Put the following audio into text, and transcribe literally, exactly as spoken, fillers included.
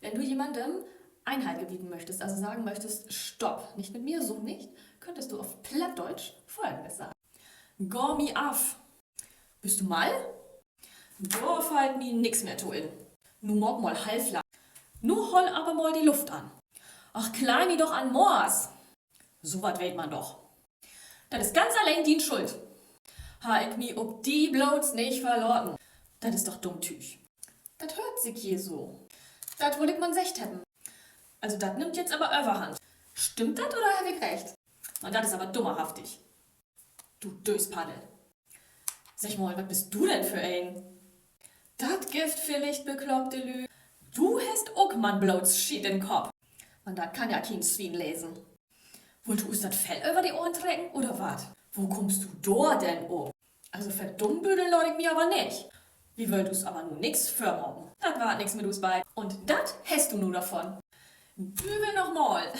Wenn du jemandem Einhalt gebieten möchtest, also sagen möchtest: Stopp, nicht mit mir, so nicht, könntest du auf Plattdeutsch Folgendes sagen. Gah mi af. Büst du mall? Dor fallt mi nix mehr to in. Nu maak mal halvlang. Nu holl aver mal de Luft an. Ach, klei mi doch an Moors. So wat weet man doch. Dat is ganz alleen dien Schuld. Harr ik mi op di bloots nich verlaten. Dat is doch dumm Tüüg. Dat höört sik je so. Dat wull ik man seggt hebben. Also, dat nimmt jetzt aver överhand. Stimmt dat oder heff ik recht? Man dat is aver dummerhaftig. Du Dööspaddel. Segg mal, wat büst du denn för een? Dat gifft villicht bekloppte Lüüd. Du hest ok man bloots Schiet in'n Kopp. Man dat kann ja keen Swien lesen. Wullt du us dat Fell över de Ohren trecken oder wat? Wo kummst du dor denn op? Also verdummbüdeln laat ik mi aver nich. Wi wüllt us aver nu nix vörmaken. Dat warrt nix mit us beid. Un dat hest du nu dorvon. Düvel noch mal.